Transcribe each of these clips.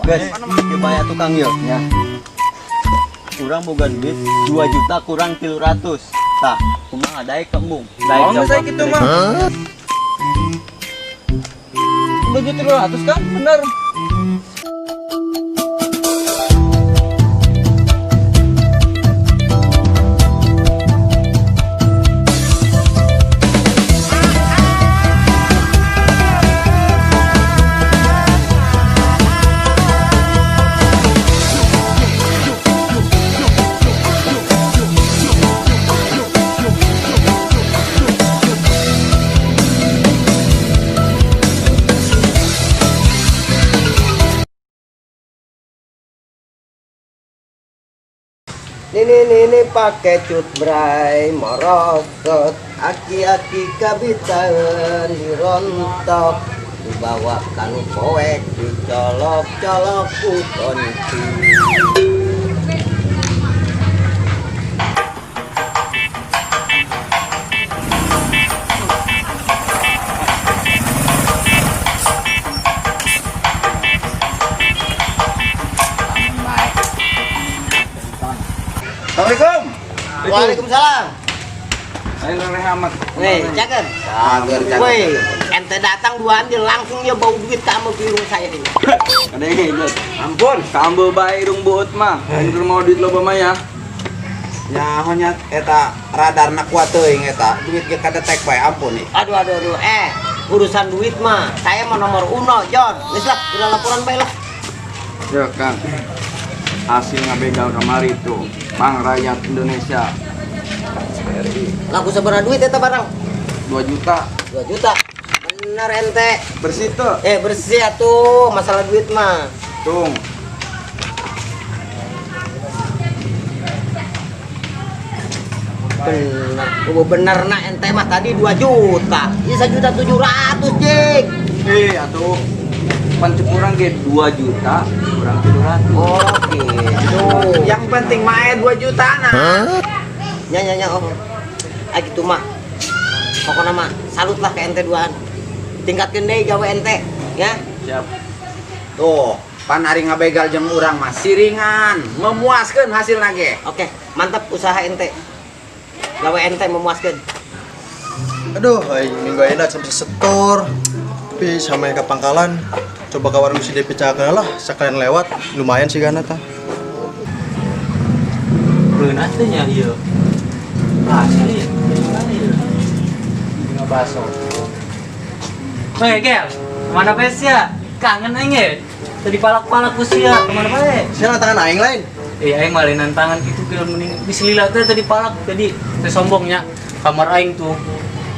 Guys, coba ya tukang yuk ya. Kurang boga duit 2 juta kurang 300. Tah, kumaha daek kembung. Daek saya gitu mah. 2 juta 300 kan? Bener. Nini nini pakai cut bray merosot aki-aki kabitan dirontok dibawa kanu poek dicolok-colok ku konci. Assalamualaikum. Waalaikumsalam. Ayo leleh amat. Nih, cager. Cager, cager. Woi, ente datang duaan dia langsung dia bau duit sama irung saya ini. Ada yang hebat. Ampun, kambo bae irung buut mah. Aing mau duit loba mah ya. Nyaho nya eta radarna kuat teuing eta. Duit ge kadetek bae ampun nih. Aduh aduh aduh, urusan duit mah saya mah nomor uno, John. Geus lah, udah laporan bae lah. Ya, Kang. Hasil ngabegal kamari itu Bank Rakyat Indonesia. Laku sabaraha duit eta barang? 2 juta. 2 juta. Bener ente. Bersih tuh. Bersih atuh masalah duit mah. Tung. Bener. Oh, bener nak ente mah tadi 2 juta. Ini 1.700.000, Cik. Atuh. Pan kurang ge 2 juta kurang 700. Oh, gitu. Yang penting mah 2 juta nah. Nya nya nya oh. Ah gitu mah. Pokoknya mah salut lah ke ente duaan. Tingkatkeun deui gawe ente, ya. Siap. Tuh, pan ari ngabegal jeung urang mah siringan, memuaskeun hasilna ge. Oke, mantap usaha ente. Gawe ente memuaskeun. Aduh, aing minggu ayeuna sampai setor. Tapi sama ke pangkalan, coba ke warung si DP cakena lah, sekalian lewat, lumayan sih kan eta. Beunat teh nya ieu. Asli, gimana ieu? Bunga baso. Hei, Gel, kemana bae sia? Kangen aing ge. Tadi palak-palak ku sia, kemana bae? Sia tangan aing lain. Aing mah lain tangan kitu Gel, mending geus lila teh tadi palak. Jadi teh sombongnya kamar aing tuh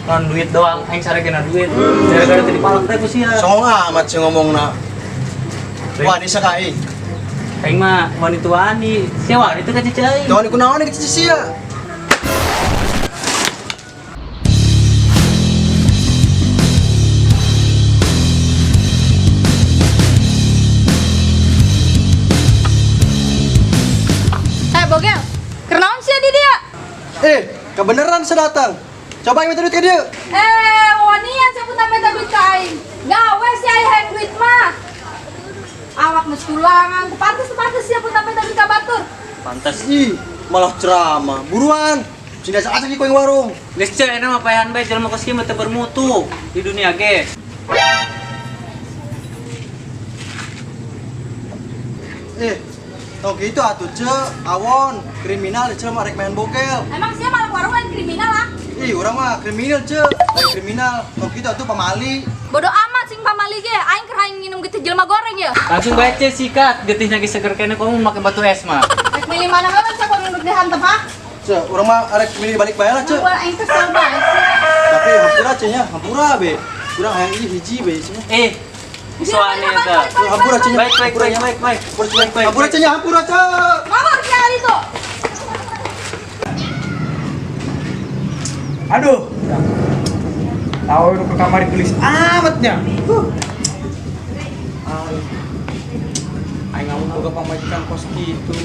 non duit doang, aing saregena duit. Gara-gara tadi palak teh ku sia. Songong amat sih ngomongna. Wani sakai. Aing mah wani tuani. Sia wani teh ka cici aing. Wani kunaon ka cici sia? Bogel, kenaon sia di dia? Kebeneran saya datang. Coba aing minta duit ke dia. Wanian saya pun minta duit ke aing. Gawe si aing hayang duit mah. Awak geus tulangan, pantes-pantes sia pun minta duit ka batur. Pantes. Ih, malah ceramah. Buruan. Sini acak-acak ku yang warung. Geus ceu enak mah paehan bae jelema kos kieu mah teu bermutu di dunia ge. Tau gitu atuh ce, awon, kriminal ce mah rek main bokel. Emang sia malah warung lain kriminal ah? Ih, urang mah kriminal ce, lain kriminal. Tau gitu atuh pamali. Bodoh amat sing pamali ge, aing keur hayang nginum getih jelema goreng ya. Langsung bae ce sikat, getihna ge seger keneh komo make batu es mah. Rek milih mana bae sia komo duduk dihantem ah? Ce, urang mah arek milih balik bae lah ce. Buat aing kesel bae sia. Tapi hampura ce nya, hampura be. Urang hayang ieu hiji be sia. Soalnya eta. Hampura cenah. Baik, baik, baik, baik, baik. Baik, baik. Hampura cenah, hampura cenah. Mabur kali itu. Aduh. Tahu itu ke kamar gelis amatnya. Aing ngamun boga pamajikan kos kitu.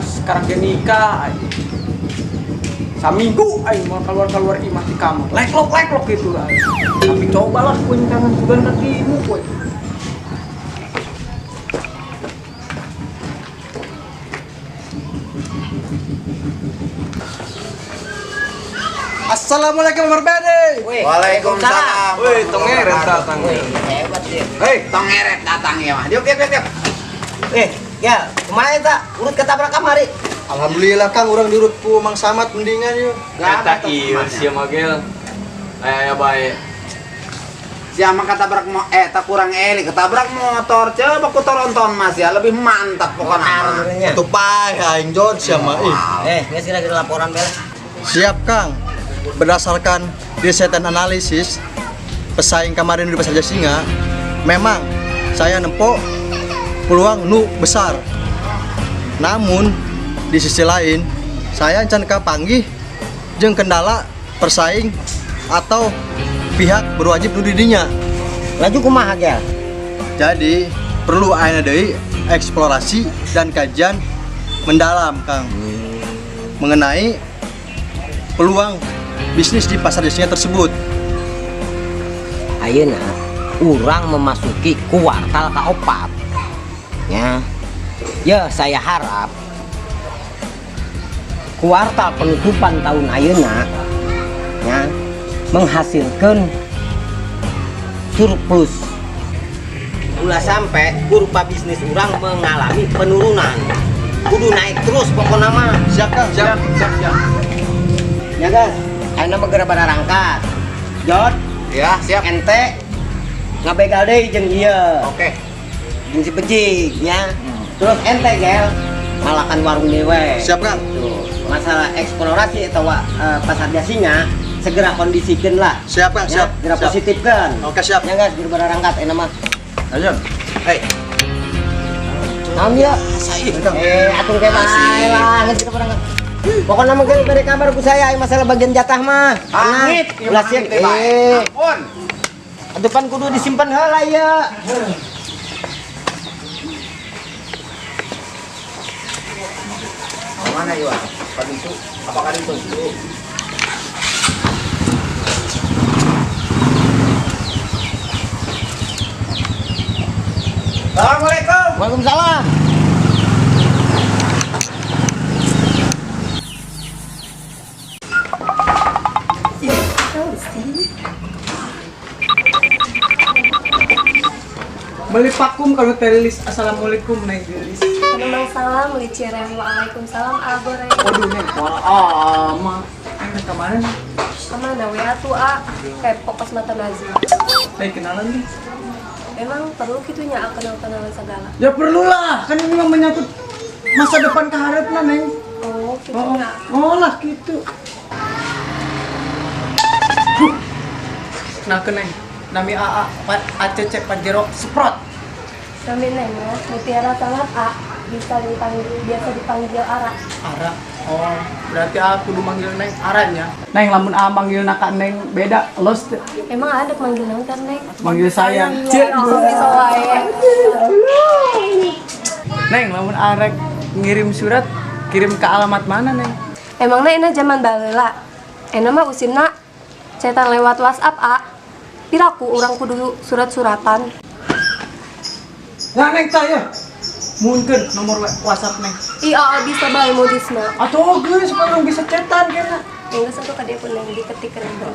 Sekarang dia nikah. Saminggu aing mau keluar-keluar imah di kamar. Leklok-leklok gitu aing. Tapi cobalah kowe kangen bukan kakimu kowe. Assalamualaikum warahmatullahi. Waalaikumsalam. Woi, tongeret datang. Wih, hebat dia. Hei, tongeret datang ya mah. Yuk, yuk, yuk, yuk. Ya, kemarin tak urut ketabrak kamari. Alhamdulillah Kang, urang diurut ku Mang Samad mendingan yuk. Eta ieu sia magel. Aya bae. Sia mah ketabrak mo tak kurang eli ketabrak motor. Coba ku toronton Mas ya, lebih mantap pokoknya. Tuh pae aing John sia mah ih. Geus kira-kira laporan bel. Siap Kang. Berdasarkan riset dan analisis pesaing kemarin di Pasar Jasinga, memang saya nempo peluang nu besar. Namun di sisi lain, saya can kapanggih jeung kendala persaing atau pihak berwajib nu didinya. Laju kumaha gel? Jadi perlu ayeuna deui eksplorasi dan kajian mendalam Kang mengenai peluang bisnis di Pasar Jasinga tersebut. Ayeuna urang memasuki kuartal keempat. Ya. Ya, saya harap kuartal penutupan tahun ayeuna ya menghasilkan surplus. Ulah sampai kurva bisnis urang mengalami penurunan. Kudu naik terus pokoknya mah. Siap Kang, Siap, siap, siap. Ya guys, ayeuna mah geura barangkat. Jod, Ya, siap. ente ngabegal deui jeung ieu. Oke. Jeung si Becik nya. Terus ente gel malakan warung dewe. Siap Kang. Tuh, masalah eksplorasi atau pasar Jasinga segera kondisikan lah. Siap Kang, Ya, siap. segera Siap. positifkan. Oke, siap. Ya guys, geura barangkat ayeuna mah. Ayo. Hei, Naon dia? Atung ke bae lah, geus geura barangkat. Pokoknya mah geus beri kabar ku saya masalah bagian jatah mah. Pamit, Ulah sieun. Ampun. Atuh pan kudu disimpan heula ieu. Mana Iwan? Padisu? Apakah itu? Assalamualaikum. Waalaikumsalam. Beli vakum kalau terilis. Assalamualaikum Neng Gelis. Memang salam beli cireng. Waalaikumsalam agoreng. Waduh Neng, wah amat. Neng kemana nih? Kemana we atuh a? Kepo pas mata Nazmi. Neng kenalan nih. Memang perlu kitunya a kenal-kenalan segala. Ya perlulah, kan ini memang menyangkut masa depan keharapna Neng. Oh, gitu Oh, nya. oh lah gitu. Nah, ke Neng. Nami AA ACC Pajero Sprot. Nami Neng ya, Mutiara sangat a bisa dipanggil biasa dipanggil Ara. Ara. Oh, berarti aku kudu manggil Neng Aranya. Neng lamun A manggil naka Neng beda los teu. Emang ada manggil naon kan Neng? Manggil sayang. Iya, Cek. bisa wae. Neng lamun arek ngirim surat kirim ke alamat mana Neng? Emangnya enak zaman baheula. Enak mah usimna cetan lewat WhatsApp a. Piraku urang kudu surat-suratan. Nah Neng tah ya. Mungkin nomor WhatsApp Neng. Ih, aa bisa bae modisna. Atau geus supaya orang bisa cetan kena. Enggak satu ka dia pun Neng diketikkeun.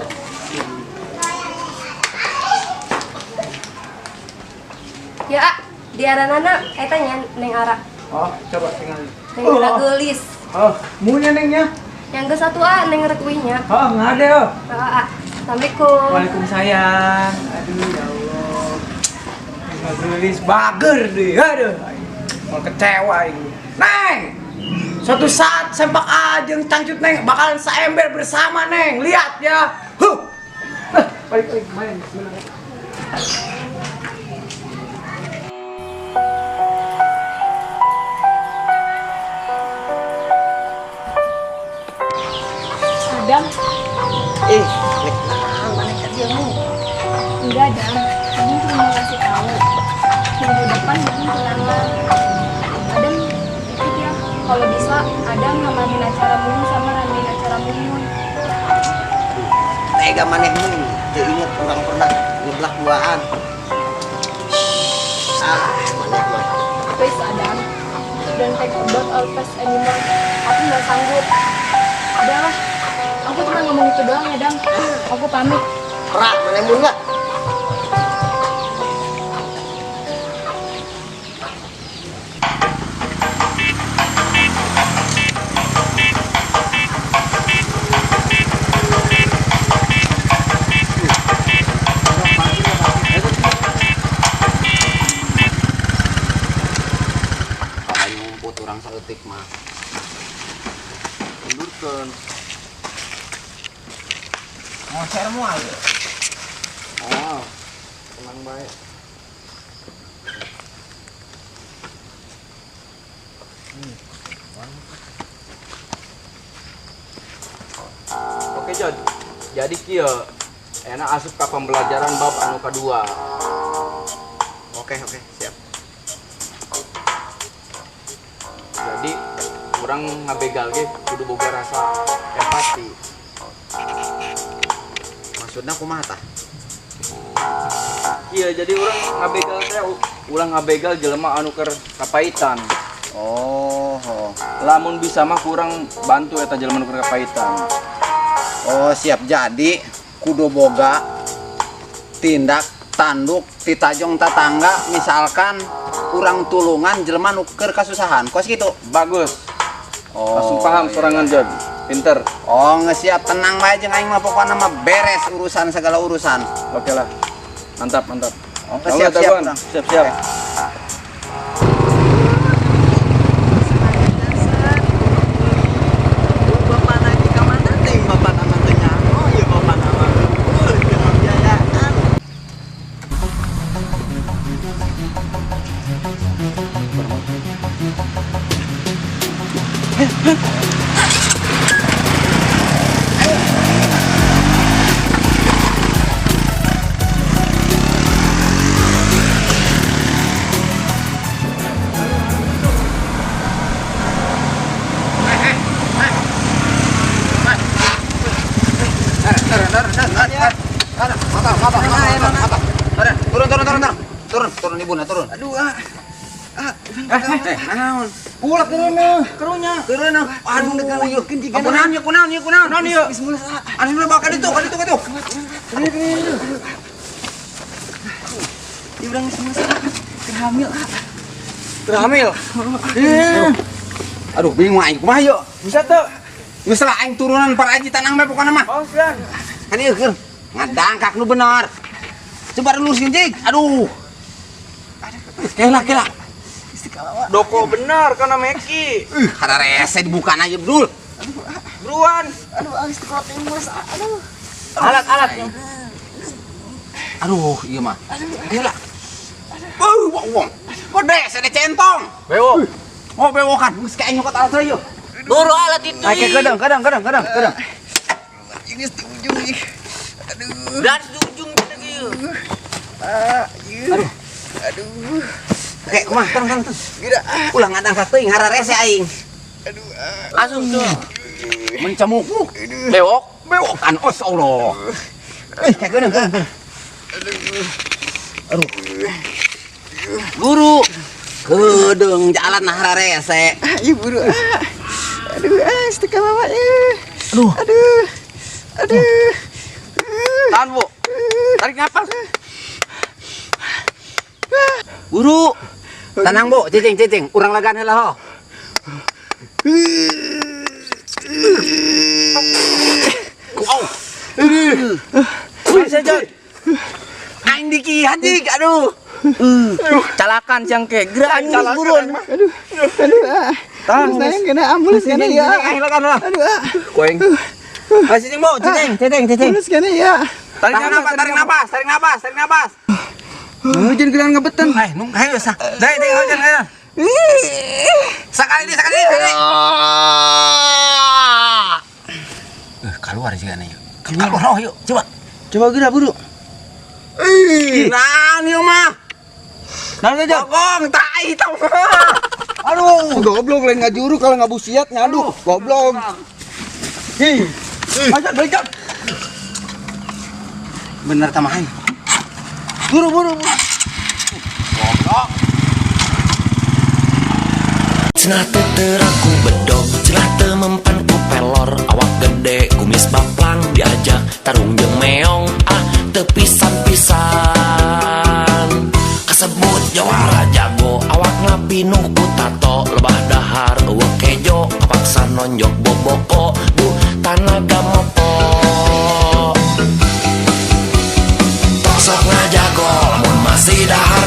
Ya, A, di aranana eta nya Neng Ara. Oh, coba tinggal. Neng Ara geulis. Oh, munya Neng nya. Yang ke satu A Neng rek uih nya. Oh, nggak ada oh. A. Assalamualaikum. Waalaikumsalam. Aduh ya Allah. Neng geulis bager deh. Aduh. Mau kecewa ini. Neng. Suatu saat sempak ajeng cangcut Neng bakalan seember bersama Neng. Lihat ya. Huh. Balik lagi main sebentar. Mimin cuma mau ngasih tahu. Minggu depan Mimin tunangan. Adam ikut ya. Kalau bisa Adam ngamanin acara Mumun sama ramein acara Mumun. Tega maneh mun teu inget urang pernah nyeblak duaan. Ah, maneh mah. Please Adam, don't take about our past anymore. Aku nggak sanggup. Udahlah, aku cuma ngomong itu doang ya Dam. Aku pamit. Perak maneh mun lah. Kalau ngumput urang saeutik mah. Mundurkeun. Ngocer moal ieu. Oh. Tenang bae. Oke, Jod. Jadi kieu enak asup ka pembelajaran bab anu kadua. Oke, oke, siap. Jadi urang ngabegal ge kudu boga rasa empati. Maksudna kumaha tah? Iya, jadi urang ngabegal teh ulah ngabegal jelema anu keur kapaitan. Oh, oh. Lamun bisa mah kurang bantu eta jelema nu keur kapaitan. Oh, siap. Jadi kudu boga tindak tanduk titajong tatangga misalkan urang tulungan jelema nu keur kasusahan. Kos kitu. Bagus. Oh, Langsung paham iya. sorangan, Jod. Pinter. Oh, geus siap, tenang bae jeung aing mah pokona mah beres urusan segala urusan. Oke lah. Mantap, mantap. Oke, siap, siap, Daguan. Bang. Siap, siap. Bapak lagi ke mana teh? Bapak nama teh nyaho, ya bapak nama. Jangan biayaan. Turun, turun, turun, turun. Turun, turun ibuna, turun. Aduh, ah. Ah, Eh, naon? Pulak kerunya. Kerunya. Turun. Aduh, ieu. Kunaon ieu, kunaon ieu, kunaon? Naon ieu? Geus mules, ah. Anu bawa ka ditu, ka ditu, ka ditu. Ieu urang geus mules, ah. Keur hamil, ah. Keur hamil. Aduh, bingung aing kumaha ieu? Bisa tuh. Geus lah aing turunan para aji tanang bae pokona mah. Oh, sian. Kan ieu keur ngadangkak nu bener. Coba lurusin jig. Aduh. Kela, kela. Doko benar karena Meki. Hararese dibuka aja, Bdul. Buruan. Aduh, ah, geus teu mules, ah. Aduh. Alat, alat. Aduh, iya mah. Ayo lah. Wong wong. Pedes ada centong. Bewok. Oh, bewokan. Geus kayak nyokot alat yuk. Buru alat itu. Ay, kadang, kadang, kadang, kadang, kadang. Ini di ujung ih. Aduh. Dan di ujung kita ieu. Ah, ieu. Aduh. Aduh. Oke, kumaha? Terang, terang, terang. Gila, ah. Ulah ngadangkak teuing hararese aing. Aduh, ah. Langsung tuh. Mencemuk. Bewok. Bewokan, oh Allah. Eh, kayak gini, gini. Aduh. Guru. Kedeung jalan hararese. Ah, ieu buru, ah. Aduh, ah, geus teu kabawa ieu. Aduh. Aduh. Aduh. Tahan, Bu. Tarik napas. Buru. Tenang, Bu. Cicing, cicing. Urang legan heula ho. Au. Bisa, Jod. Aing dikihan jig, aduh. Calakan siang ke. Gerak buruan. Aduh. Aduh, ah. Tahan. Mulus naik kena ambulans kena ya. Aing legan heula. Aduh, ah. Kueng. Ayo cicing, Bu. Cicing, cicing, cicing. Mulus kena ya. Tarik Tarik napas, tarik napas, tarik napas, tarik napas. Hujan geura ngebetan. Eh, nung ayo sah. Dai, dai, hujan, ayo. Sekali ini, sekali ini, sekali. Keluar juga nih. Keluar, oh, yuk, coba. Coba geura buru. Ih, nah ieu mah. Nah, aja. Bokong tai tau mah. Aduh, goblok lain ngajuru kalau nggak busiat ngaduk, goblok. Ih, aja balik Jon. Bener tamahan. Buru buru. Buru. Goblok. Cenah teu teurak ku bedog, cenah teu mempan ku pelor. Awak gede, kumis baplang, diajak tarung jeung meong. Ah, teu pisan-pisan. Kasebut jawara jago, awakna pinuh ku tato. Lebah dahar, euweuh kejo, kapaksa nonjok boboko. Duh, tanaga mopo. Sok ngajago, lamun masih dahar.